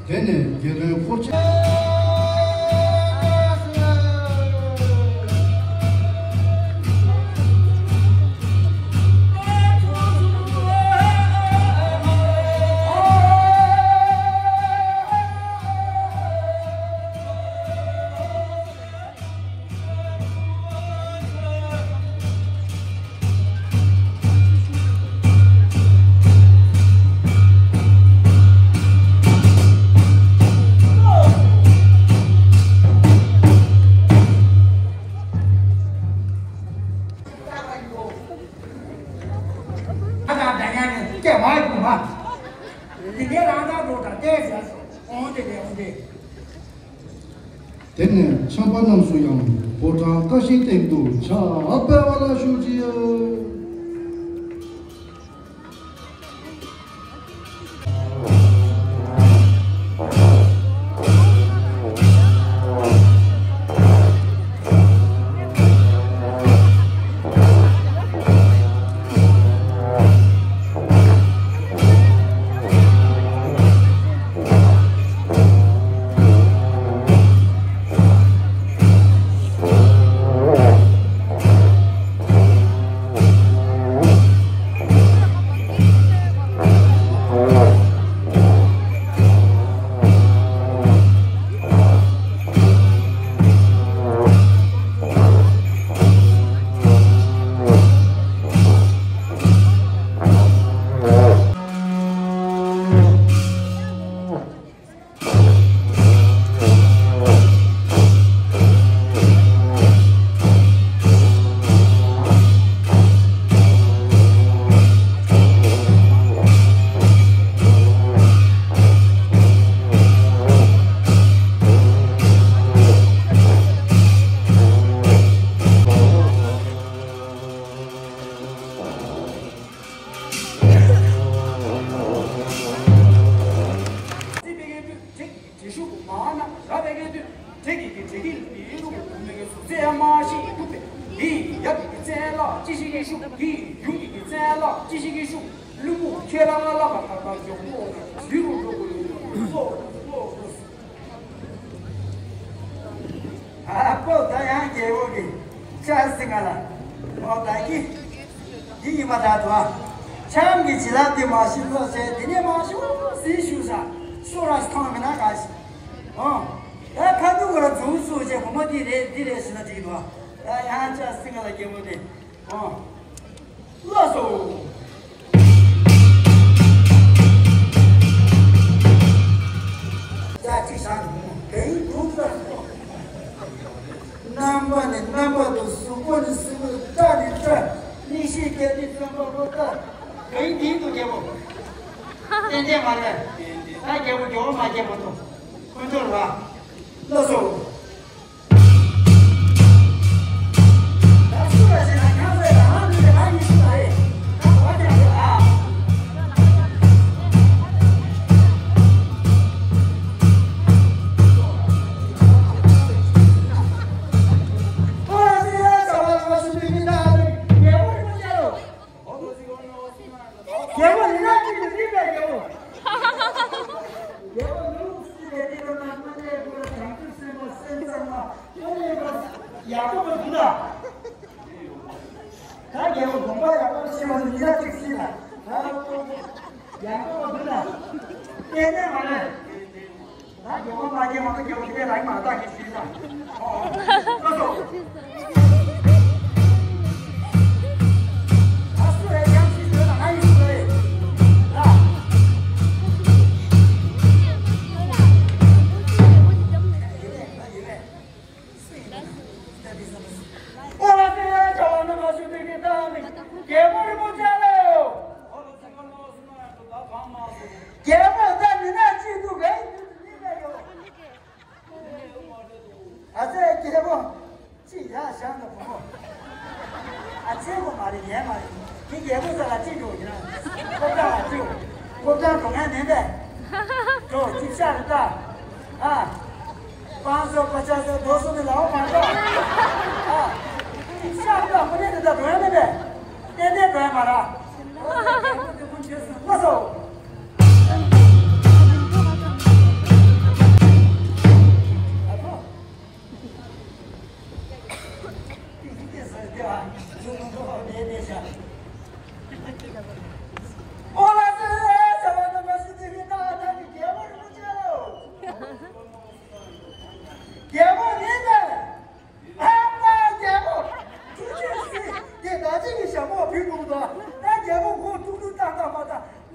དེ་ནས་དགེ་འདུན་འཁོར་ཆེན། ཨ་ད་ད་ཡང་ནས་སྐད་མ་གྱོང་མ། འདི་གའི་རང་ད་འགྲོ་ད་ལྟས་ཟེར་སོང་། འོང་དེ་ལས་འོང་དེ། དེ་ནས་ཆབ་པ་རྣམས་སུ་ཡང་ཕོ་བྲང་བཀའ་བཞིའི་སྟེང་དུ་ཕྱག་འབེབས་པ་ལ་ཞུགས་ཅིའོ། སྲིད་པའི་དུས་དྲེགས་ཀྱི་དྲེགས་ཤུགས་མང་ན་རབ་པའི་དུས་དྲེགས་ཀྱི་དྲེགས་ཀྱི་ལུས་རུ་མི་གི་གཟུགས་ཚད་མ་ཞིག་ཐུབ་པས། དེའི་ཡབ་ཀྱི་བཙན་ལག་ཅི་ཞིག་གི་ཤུགས། དེའི་ཡུམ་གྱི་བཙན་ལག་ཅི་ཞིག་གི་ཤུགས། བླུན་པོ་ཁྱེད་རང་ལ་ལ་ཁ་ཁ་མགྱོགས་པོ་ལུས་རུ་འགྲོ་དགོས་ཡོད། ཨ་པོ་ད་ཡང་རྒྱལ་པོ་གི་ཅག་སྲིད་ང་ལ་ཨོ་ད་གི་འདི་ཡིན་པ་ད་དུ་ཨ་ཆམ་གྱི་བྱིན་རླབས་དེ་མ་ཤི་ལོ་ཟེར་དེ་ནས་མ་ཤི་སྲིད་ཞུ་ས་ཤོ་ར་ཐང་མི་ན་ག་ཤི་ཨོ་ད་ཁ་ཐུག་ག་ལ་འཛུམ་སུ་བྱས་བུ་མོ་འདི་རེད་འདི་རེད་ཟེར་ན་འགྲིག་འདུག་ད་ཡང་ཅག་སྲིད་ང་ལ་རྒྱལ་པོ་དེ་ཨོ། ལགས་སོ། ཡ་གཅིག་བཞག་ནས་དེའི་དུས་ལ་རྣམ་པ་ནས་རྣམ་པ་དུ་གཟུགས་པོ་ནས་གཟུགས་པོ་སྐྲ་ནས་སྐྲ་མིག་ཤེས་སྐྱེ་དུས་བསམ་པ་ལོ་ལྟ་དེའི་དུས་དུ་རྒྱལ་པོ། ཏན་ཏན་མ་རེད། ད་རྒྱལ་པོ་རྒྱལ་པོ་མ་རྒྱལ་པོ་དང་ཁོ་ཚོར་བ། ལགས་སོ། རྒྱལ་པོ་ཡིན་ན་གཅིག་ཏུ་སྲིད་པའི་རྒྱལ་པོ། རྒྱལ་པོ་ལུགས་སྲིད་པའི་གཏེར་ལ་མ་སྨྲ་བརྙས་དགོས་ལ། བྱང་ཆུབ་སེམས་དཔའ་སེམས་ཙམ་ལ་དབང་ལེན་པ་ཡག་པོ་མ་འདུག་ལ། ད་རྒྱལ་པོ་དགོངས་པ་ཡག་པོ་བཞེས་པ་ནི་ཡིན་ན་གཅིག་སྲིད་ལ། ད་ཡག་པོ་མ་འདུག་ལ། གཏན་ནས་མ་རེད། ད་རྒྱལ་པོ་མ་རྒྱལ་མ་གཏོགས་རྒྱལ་པོ་དེ་ལ་ཡིན་མ་ད་གི་ཞུས་ད། ཨོ། ལགས་སོ། རྒྱལ་པོ་རིན་པོ་ཆེ་ལ་ཡོད། རྒྱལ་པོ་ད་མི་ནག་གཅིག་འདུག་གས། ཨ་ཙེ་རྒྱལ་པོ། ཅི་ཡ་ཞང་དང་བུ་མོ། ཨ་ཙེ་གོ་མ་རེད་ཡན་མ་རེད། དེ་རྒྱལ་པོ་ས་ལ་ཅི་འགྲོ་ཡིན་ན། ཁོ་ཀྲང་ལ་ཅི་ཡོད། ཁོ་ཀྲང་འགྲོ་ངན་མེད་པས། འགྲོ་ཅི་ཤ་རེད་ད། ཨ། པང་སོ་པ་ཆ་སོ་རྡོ་སོ་ནི་ལའོ་མ་འགྲོ། ཨ། ཅི་ཤ་རེད་ད་ཁོ་ནས་རེད་ད་འགྲོ་ཡ་མེད་པས། ཏན་ཏན་འགྲོ་ཡ་མ་ར། ཨ་ཙེ་རྒྱལ་པོ་དེ་ཁོ་འཇོལ་སོང་ལགས་སོ།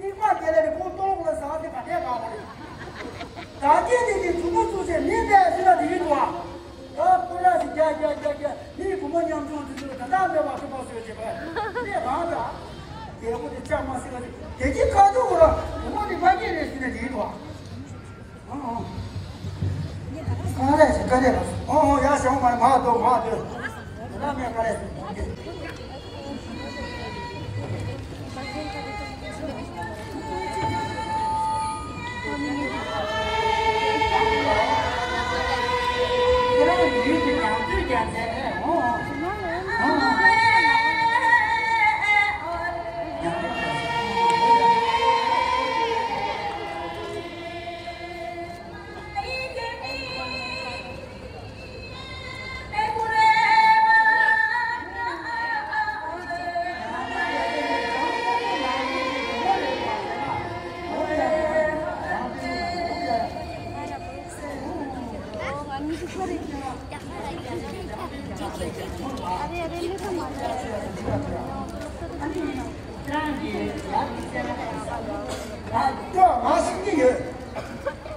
མིག་དམར་དེ་ལས་ནི་ཁོང་ལྟོགས་ལ་ཟ་དེ་ག་ནས་ག་བ་རེད། ད་སྐྱེས་དེ་གི་གྲུ་གུ་བཙུགས་ཚེ་མི་འདས་ཟེར་ན་དེ་གི་འདུག་ཨ། ད་ཁོ་ར་ཞིག་རྒྱ་རྒྱ་རྒྱ་རྒྱ་མིའི་བུ་མོ་ཉམ་ཆུང་དེ་ཚོ་ད་ལྟ་མེད་པ་ཐུབ་པ་བཟོས་བྱེད་པ་ནས་རང་ད། རྒྱལ་པོ་དེ་ལྕགས་མ་སྲིད་པ་དེ་དེ་གི་ཁ་ཐུག་གོ་ར་བུ་མོ་དེ་ཕ་སྐད་རེད་ཟེར་ན་དེ་གི་འདུག་ཨ། ཨོ་ཨོ། ག་རེ་ཞིག་ག་རེ། ཨོ་ཨོ་ཡ་ཞང་མ་མ་དོ་མ་དོ། ད་ལྟ་མེད་ག་རེ།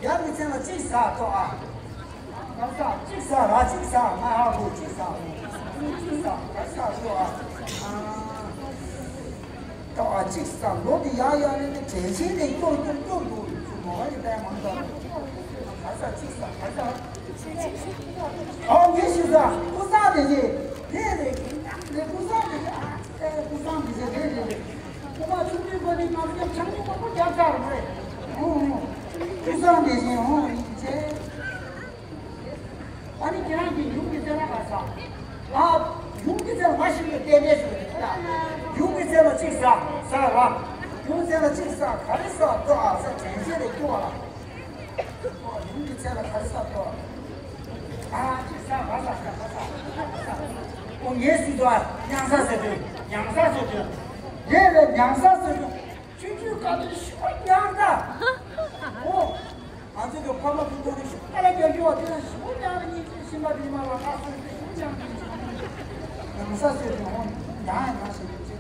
ཡར་མི་ཚེ་ལ་གཅིག་ཟ་ཏོ་ཨ། ག་ས་གཅིག་ཟ་ར་གཅིག་ཟ་ང་ཧ་གོ་གཅིག་ཟ། གཅིག་ཟ་ག་ས་ཤོ་ཨ། ཏོ་ཨ་གཅིག་ཟ་ལོ་དེ་ཡ་ཡ་ནི་དེ་གྲས་ཆེན་དེ་སྐྱོ་སྐྱོ་སྐྱོ་འདུག་ཚུ་མོ་བ་ཡི་པའི་མང་ད། ག་ས་གཅིག་ཟ་ག་ས། ཨོ་ངས་ཤི་ཟ་ཀུ་ས་དེ་ཞེ་རེ་རེ་རེ་ཀུ་ས་དེ་ཞེ་ཨ། ཨེ་ཀུ་ས་དེ་ཞེ་རེ་རེ་རེ། ཁོ་མ་ཆུང་དུས་པ་ནས་ང་ཚོ་ཡང་ཆང་ཉུང་མང་པོ་རྒྱག་ཚར་མ་རེད། ཨོ་ཨོ། ཀུ་ས་དེ་ཞེ་ཨོ་ཡིན་ཅེ། ཨ་ནི་ཁྱེད་རང་གི་ཡུམ་གྱི་མཚན་ལ་ག་ས། ཨ། ཡུམ་གྱི་མཚན་ལ་མ་ཤི་བའི་རྟེན་འབྲེལ་ཞུ་རེད་ད། ཡུམ་གྱི་མཚན་ལ་གཅིག་ཟ་ཟ་ར། ཡུམ་མཚན་ལ་གཅིག་ཟ་ག་རེ་ཟ་ཏོ་ཨ་ཟ་དྲན་ཤེས་རེ་སྐྱོ་བ་ལ། ཨོ་ཡུམ་གྱི་མཚན་ལ་ག་རེ་ཟ་ཏོ། ཨ་གཅིག་ཟ་ག་ཟ་ག་ཟ་ག་ཟ། ཨོ་ངས་སུ་ཏོ་ཨ་མྱང་ས་ཟེར་དུས་མྱང་ས་ཟེར་དུས། རེད་རེད་མྱང་ས་ཟེར་དུས། ཆུང་ཆུང་སྐབས་དེར་ཞེ་པོ་མྱངས་ད། ཨོ། ང་ཚོ་གི་ཕ་མ་བུ་ཕྲུག་ནི་ཞེ་པོ་ཁ་ལ་རྒྱག་རྒྱུ་བ་དེ་ལ་ཞེ་པོ་མྱངས་ནས་གཉིས་ཀྱི་ཤིང་པ་དེ་མ་ལ་ཁ་སོན་དེ་ཞེ་པོ་མྱངས་ནས་མྱངས་ས་ཟེར་དུས་ཨོ་མྱངས་མྱངས་ཟེར་དུས་ཅི།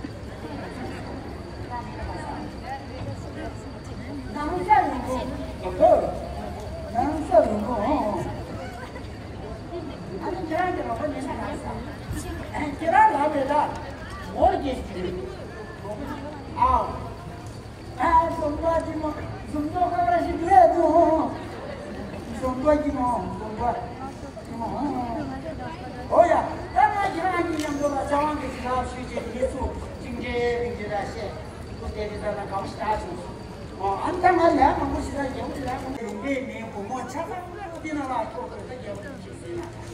མྱངས་ས་ཡོང་གོ། ཨོ། མྱངས་ས་ཡོང་གོ་ཨོ། ཨ་ནི་ཁྱེད་རང་གི་ལག་པ་ཉན་ན་ལགས་ས། ཁྱེད་རང་ལག་པས་ད་ངོ་རྒྱལ་གྱི་རེད། ཨའོ། ཨ་ཟོམ་པ་གྱི་མོ་ཟོམ་པ་ཁ་ར་ཞིག་འདུག་ཨེ་འདུག་ཟོམ་པ་གྱི་མོ་ཟོམ་པ་གྱི་མོ། ཨོ་ཡ། ད་ང་ཁྱེད་རང་གི་མཉམ་དུ་ལ་ཕྱག་དབང་གི་ཞིག་ལ་ཞུས་རྗེས་ངེད་ཚོ་གཅིག་འདྲའི་རིགས་འདི་ལ་བཤད་དུ་བསྡད་དེ་ད་ལ་གམ་ཞིག་ད་བྱུང་། ཨོ་ཨ་ད་ང་ལས་མང་པོ་ཞིག་ལ་རྒྱལ་པོ་ཞིག་ལ་ཡོང་པའི་མིང་བུ་མོ་ཆ་ཚང་འདི་ན་ལ་ཐོག་ཏུ་ད་རྒྱལ་པོ་ཞིག་ཟིན་ན།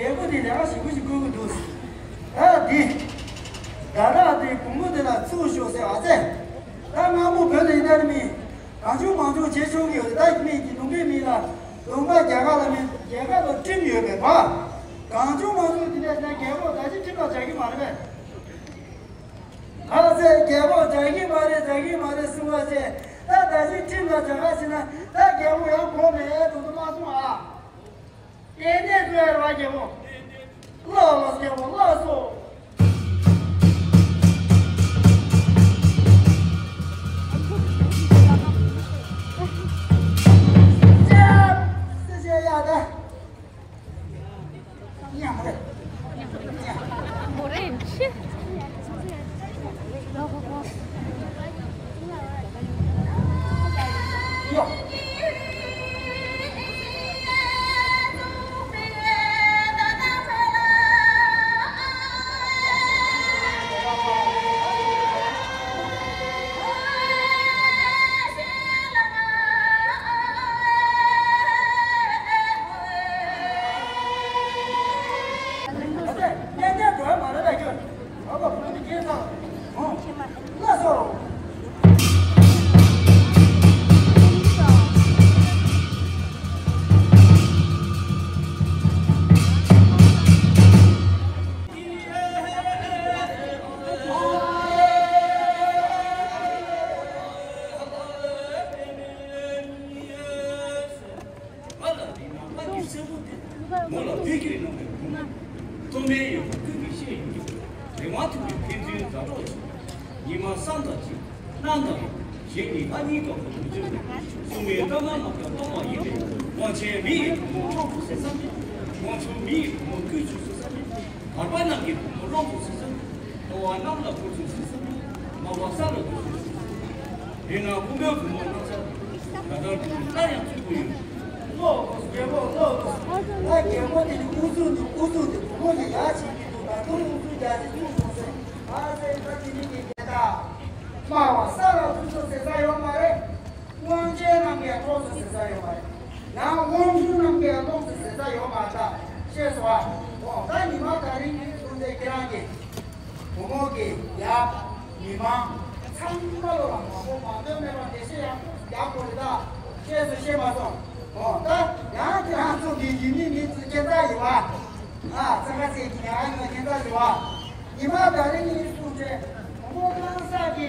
རྒྱལ་པོ་དེ་ལས་ཀ་ཞིག་པོ་ཞིག་བསྐུལ་གི་འདུག་ད་འདི། ད་རག་དེ་བུ་མོ་དེ་ལ་ཚུར་ཤོག་ཟེར་བ་ཚེ། ད་སྔ་མོ་བོད་ལ་ཡིན་ན་མི། གང་བྱུང་མང་བྱུང་བྱེད་ཆོག་གི་ཡོད་རེད། ད་མི་གི་ལུང་པའི་མི་ལ། ལུང་པ་རྒྱ་གར་ལ་མི་རྒྱ་གར་ལ་ཁྲིམས་ཡོད་པས་བ། གང་བྱུང་མང་བྱུང་དེ་འདྲ་ན་རྒྱལ་པོ་ད་ཅི་ཁྲིམས་ལ་བྱ་གི་མ་རེད་པས། ཨ་ཙེ་རྒྱལ་པོ་བྱ་གི་མ་རེད་བྱ་གི་མ་རེད་གསུང་བ་བྱས། ད་ད་ཅི་ཁྲིམས་ལ་བྱ་ག་ཟེར་ན་ད་རྒྱལ་པོ་ཡང་གོ་མེད་དུ་དུ་མ་གསུང་ཨ། དེ་ནས་བཟོས་ར་རྒྱལ་པོ། ལགས་ལགས་རྒྱལ་པོ་ལགས་སོ། ཅེ། སེ་ཅེ་ཡ་ད། ཉམས་རེད། མོ་རེད་ཆི། ང་ལ་དེ་ན་ང་གི་སེམས་པོ་དེ། མོ་ལ་བོད་ཀྱི་ནང་པའི་བུ་མོ། ཐོག་མའི་ཡོད་པ་ཀུན་གྱི་ཤེས་ཡོན་གྱི། རིང་བ་ཐུབ་པའི་ཕན་ཚུན་མཛའ་གྲོགས་བྱུང་། ཉི་མ་བསམ་དང་གཅིག་གནམ་དང་། གཞན་གཉིས་ང་གཉིས་ཀ་བུ་མོ་བྱུང་། སྲུང་མའི་བཀའ་མ་མ་བཀའ་གཏོང་བ་ཡིན་པས། དབང་ཆེན་མི་ཡི་བུ་མོ་གྲོགས་པོ་ཟེར་ས་མེད། དབང་ཆུང་མི་ཡི་བུ་མོ་ཀུན་སྤྱོད་ཟེར་ས་མེད། བར་པ་རྣམས་ཀྱི་བུ་མོ་ཀློང་དུ་ཟེར་ས་མེད། ལྟོ་བ་གནམ་ལ་འཕུར་ཚུལ་ཟེར་ས་མེད། དམའ་བ་ས་ལ་འགྲོ་ཚུལ་ཟེར་ས་མེད། དེས་ན་ཀུན་དགའ་བུ་མོ་རྣམས་ས་ད་ལྟར་དུ་སླར་ཡང་བཙུན་པོ་ཡིན། ལོག་དགོས་རྒྱལ་པོ་ལོག་དགོས། ད་རྒྱལ་པོ་དེ་ནི་ཨུ་ཚུགས་འདུག་ཨུ་ཚུགས་འདུག་བུ་མོ་ལ་ཡག་བྱེད་ཀྱི་འདུག་ད་དུང་ཨུ་ཚུགས་རྒྱ་ཆེ་ཚུགས་སོང་ཟེར། ཨ་ཟེར་ད་དེ་ནི་ངས་རྒྱལ་ད། དམའ་བ་ས་ལ་འཕུར་ཚུལ་ཟེར་ས་ཡོད་མ་རེད། དབང་ཆེན་རྣམས་ཀྱི་གྲོགས་སུ་ཟེར་ས་ཡོད་མ་རེད། ཡང་དབང་ཕྱུག་རྣམས་ཀྱི་ཀློང་དུ་ཟེར་ས་ཡོད་མ་རེད། ཤེས་སོང་ཨ། འོ་ད་ཉི་མ་ད་རིང་གི་ཐུགས་འདས་ཁྱེད་རང་གི་བུ་མོ་གི་ཡ་མི་མང་ཚང་མ་ལོ་ལ་མང་པོ་མང་དོན་མེད་པ་འགྲེལ་བཤད་ཡག་ཡག་པོ་རེད་ད། ཤེས་སོང་ཤེས་མ་སོང་། འོ་ད་ཡང་ཁྱེད་རང་ཚོ་གི་ཡིན་མིན་མིན་ཚོ་ཁྱེད་ཚ་ཡིན་བ། ཨ་ཚ་ཁ་ཚེ་གི་ཡང་ཡང་ཁྱེད་ཚ་ཡིན་བ། ཉི་མ་ད་རིང་ཡིན་གསུངས་བྱས། བུ་མོ་གང་ཟག་གི་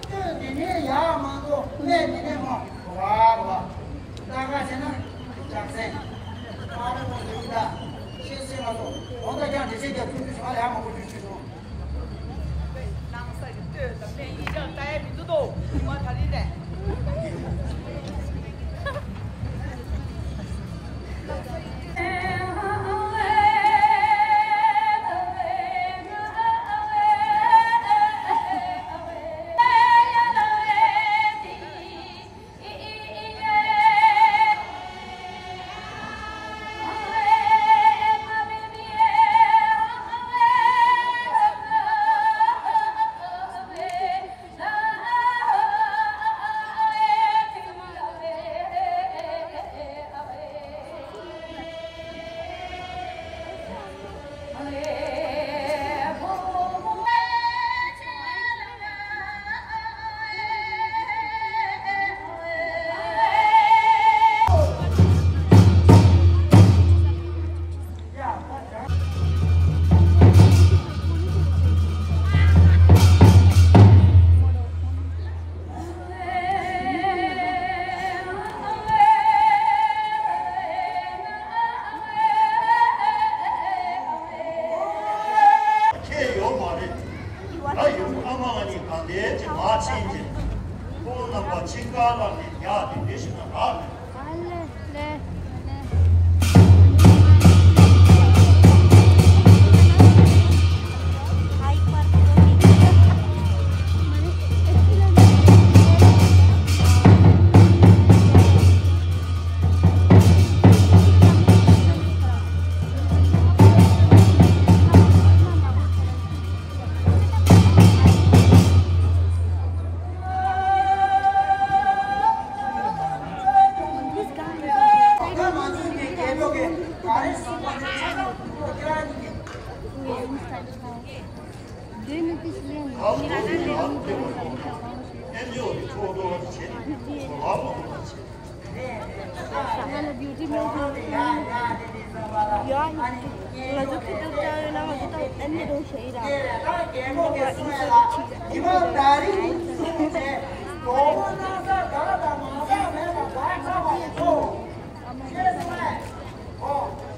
སྟོད་འདི་ནས་ཡར་མ་གཏོགས་སྨད་འདི་ནས་མ་གཏོགས་བ་རོ་བ། ད་ག་བྱས་ན་ལྕགས་སྲེག་མ་རེད་པ་ཟེར་ཡིན་ད། ཤེས་ཤེས་མ་སོང་། འོ་ད་ཀྱང་འགྲེལ་བཤད་རྒྱབ་ཐུབ་ཐུབ་བྱུང་བ་ལ་ཡང་མང་པོ་བརྗོད་བྱུང་སོང་། ནང་ས་གི་སྟོད་དང་སྨད་གཉིས་ཀྱང་ལྟ་ཡ་མི་འདུག་དོ། ཉི་མ་ད་རིང་ནས། ཁྱེད་ཡོད་མ་རེད། ང་ཡོང་ཨ་མ་ང་གཉིས་གང་དེ་ཅི་མ་ཕྱིན་ཅི། ཁོང་རྣམ་པ་ཕྱིན་ག་ལ་ནི་ཡག་དེ་འདྲ་ཞིག་ན་རག་མེད།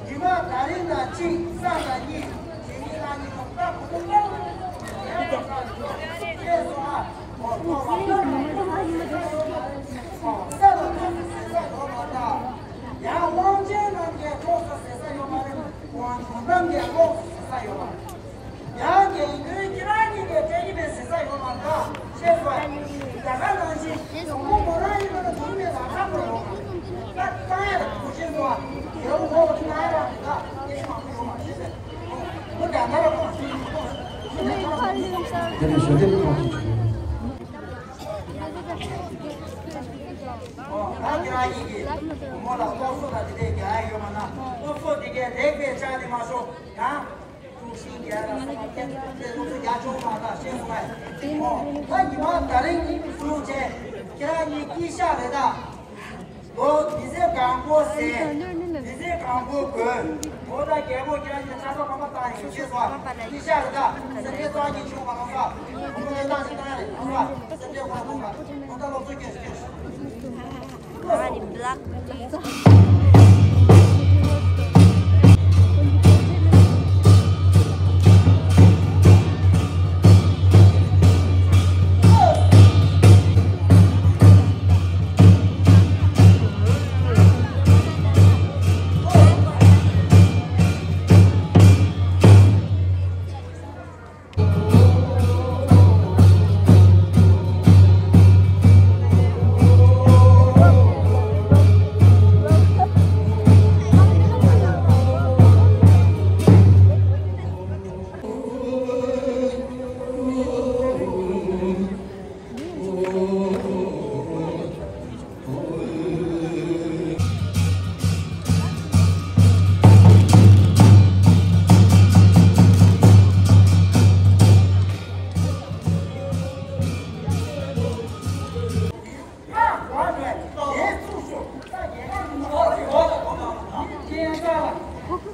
ཉི་མ་ད་རིང་དང་གཅིག་ས་དང་གཉིས། དེ་ཉིད་ལ་ཉིད་དུ་བཀའ་གོ་ཐོས་ཤེས་སོ། ཨ་ས་ལ་ཐོས་ཟེར་ས་ཡོད་མ་ད། ཡང་དབང་ཆེན་རྣམས་ཀྱིས་ལོགས་སོ་ཟེར་ས་ཡོད་མ་རེད། དབང་ཆེན་རྣམས་ཀྱིས་ལོགས་སོ་ཟེར་ས་ཡོད་མ་རེད། ཡང་དགེ་འདུན་ཁྱེད་རང་གཉིས་ཀྱིས་སྤྲད་ཀྱི་མེད་ཟེར་ས་ཡོད་མ་ད། ཤེས་སོང་། ད་ག་ནང་བཞིན་དང་པོ་མོ་རང་ཡིན་པ་ན་དུ་མེད་ལ་ཁག་པོ་ཡོད་མ་རེད། ད་བཏང་ཡ་ལ་དུ་ཤེས་སོང་། དེའུ་འོག་ཏུ་བཏང་ཡ་ལ་དེ་དག་སྐད་ཆ་མང་པོ་ཡོད་མ་རེད་ཟེར། མོ་ད་ན་ར་ཁོང་ཚོ་ཡིན་ཁོང་ཚོ་དེ་ནས་ཞོ་དེབ་ཁོང་ཚོ་བྱུང་། ཨོ་ད་ཁྱེད་རང་གཉིས་ཀྱིས་མོ་ལ་སློབ་གསོ་དང་དེ་འདྲས་རྒྱག་ཡ་ཡོད་མ་ན། སློབ་གསོ་དེ་གས་ལེགས་པའི་ཆ་ནས་མ་ཤོར་ཡང་། ཀྲུང་ཤིང་རྒྱལ་ལ་སོགས་པ་སློབ་གསོ་རྒྱ་ཆུང་མ་དག་ཤེས་སོང་ངས། ཨོ་ད་ཉི་མ་ད་རིང་གཉིས་བཟུང་བྱས་ཁྱེད་རང་གཉིས་སྐྱིད་ཤག་རེད་ད། ལོ་མི་ཚེ་གང་པོ་ཟད། མི་ཚེ་གང་པོ་དགོས། ཨོ་ད་རྒྱལ་པོ་ཁྱེད་རང་གཉིས་ཆ་ཚང་ཕ་མ་བཏང་ཡོད་ཤེས་སོང་། སྐྱིད་ཤག་རེད་ད། སེམས་ཁྲལ་གཏོང་གི་བྱུང་མ་གཏོང་ས། ཁོང་ཚོས་བཏང་ཞིག་བཏང་རེད་གཏོང་ས། སེམས་ཁྲལ་ཁོ་ན་གཏོང་ས། ཨོ་ད་སློབ་གསོ་སྐྱོན་སྐྱོན། Bloody black, please.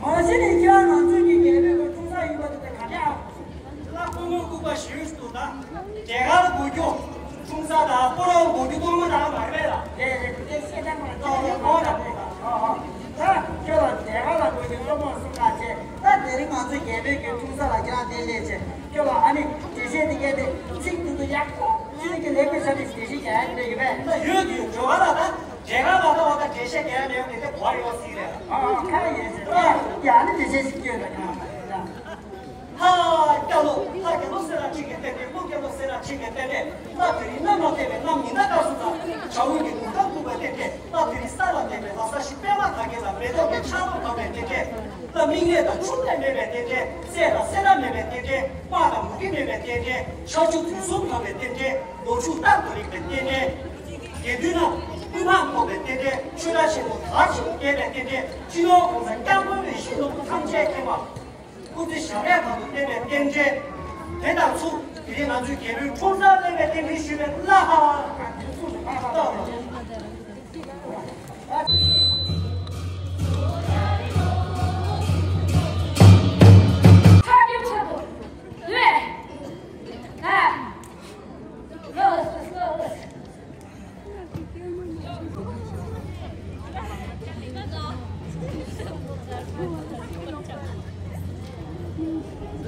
མ་གཞི་ནས་ཁྱེད་རང་ང་ཚོའི་གི་རྒྱལ་པོའི་གི་ཁྲུང་ས་ཡིན་པ་དེ་ག་འདྲ་ཨ། ལ་སྐུ་ངོ་ལྐུགས་པ་ཞུས་སུ་དང་། རྒྱལ་ཁ་ལ་དགོས་རྒྱུ། ཁྲུང་ས་དང་སྤོ་རོག་དགོས་རྒྱུ་སྟོང་མ་དང་མ་རེད་ལ། དེ་རེད་དེ་ཤེས་ན་མ་རེད། ད་ཁྱོད་ལ་རྒྱལ་ཁ་ལ་དགོས་རྒྱུ་སྟོང་མ་སུ་ཁ་ཆེ། ད་དེ་རིང་ང་ཚོའི་རྒྱལ་པོའི་གི་ཁྲུང་ས་ལ་ཁྱེད་རང་དེ་སླེབས་ཆེ། ཁྱོད་ལ་ཨ་ནི་འགྲེལ་བཤད་དེ་སྐད་དེ་ཚིག་དེ་ཚོ་ཡག་པོ་ཚིག་གི་ལེགས་པའི་ས་ནས་འགྲེལ་བཤད་རྒྱག་ཡ་དེ་ཡོད་པས། ད་ཡོད་དུས་འགྲོ་བ་ལ་ད་རྒྱལ་ཁ་ལ་ད་བ་ད་འགྲེལ་བཤད་རྒྱག་ཡ་མེད་པ་དེ་དེ་བོར་ཡོད་སྲིད་རེད། ཨ་ཨ་ཁ་ཡོད་ཟེར། ཡ་ཨ་ནི་འགྲེལ་བཤད་ཞིག་སྐྱོན་ད་ཁ་ལ་ད། ལྷ་སྐྱ་ལོ། ལྷ་སྐྱ་ལོ་སེ་ར་ཁྲི་གི་རྟེན་འབྲེལ། ཀླུ་སྐྱ་ལོ་སེ་ར་ཁྲི་གི་རྟེན་འབྲེལ། ལྷ་དེ་རིང་གནམ་ལ་བསྟན་པའི་གནམ་ཉི་ཟླ་སྐར་གསུམ་དང་། བྱ་འུ་གི་འདུག་སྟངས་བཀུག་པའི་རྟེན་འབྲེལ། ལྷ་དེ་རིང་ས་ལ་བསྟན་པའི་ལྷ་ས་གཞི་པད་མ་དར་རྒྱས་དང་། མེ་ཏོག་གི་ཆར་གཏོང་དང་བའི་རྟེན་འབྲེལ། ལྷ་མིག་ནད་དང་ཕྱུགས་ནད་མེད་པའི་རྟེན་འབྲེལ། སྲས་དང་སྲས་མ་མེད་པའི་རྟེན་འབྲེལ། དམག་དང་མུ་གེ་མེད་པའི་རྟེན་འབྲེལ། ཆར་ཆུ་དུས་གསུམ་གང་བའི་རྟེན་འབྲེལ། ལོ་ཕྱུགས་རྟག་ཏུ་རིག་པའི་རྟེན་འབྲེལ། དགེ་འདུན་རྣམས་དབུས་མང་འཕོ་བའི་རྟེན་འབྲེལ། ཆོས་གྲྭ་ཆེན་མོ་དར་ཞིང་རྒྱས་པའི་རྟེན་འབྲེལ། སྤྱི་ནོར་༸གོང་ས་༸སྐྱབས་མགོན་བའི་ཤིང་ནོར་བུ་ཐམས་ཅད་མཁྱེན་པ། སྐུ་ཚེ་ཞབས་པད་བར་དུ་བརྟན་པའི་རྟེན་འབྲེལ། དེ་དང་ཚུ་དེ་རིང་ང་ཚོའི་རྒྱལ་པོའི་ཁྲུང་ས་གླེང་བའི་རྟེན་འབྲེལ་ཞུས་པའི་བླ་ཧ།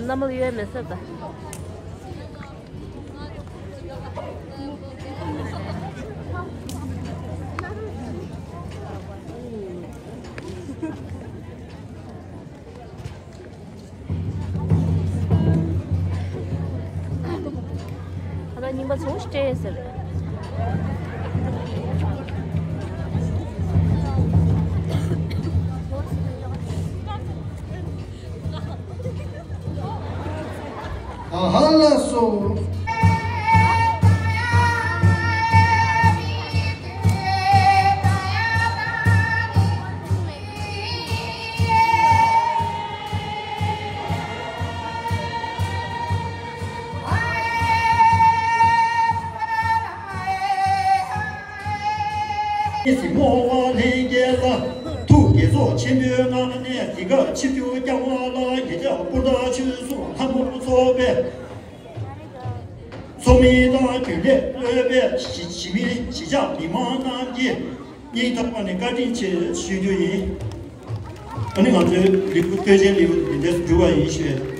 རྣམ་པ་ཡོད་མེད་ཟེར་ད། ཨ་ད་རྙིང་པ་ཚོ་སྤྲད་ཟེར། ཨ་ཧ་ལ་སོ། ཆེན་པོའི་ངང་ནས་དེ་སྐབས་ཆིབས་བསྒྱུར་བསྐྱངས་པ་ལ་ཡིག་ཆ་པུར་ཐག་ཆོད་སོང་། ལྷ་མོ་ཚོགས་པའི་ཚོགས་མི་དང་རྒྱུན་ལས་སློབ་དཔོན་གཞིས་མི་གཞིས་ཆགས་མི་མང་རྣམས་ཀྱིས་སྙིང་ཐག་པ་ནས་བཀའ་དྲིན་ཆེ་ཞུ་རྒྱུ་ཡིན། ཨ་ནི་ང་ཚོའི་ལེའུ་བསྟོད་ཆེན་ལེའུ་འདི་འདྲས་སུ་འགྲུབ་པ་ཡིན་ཞུ།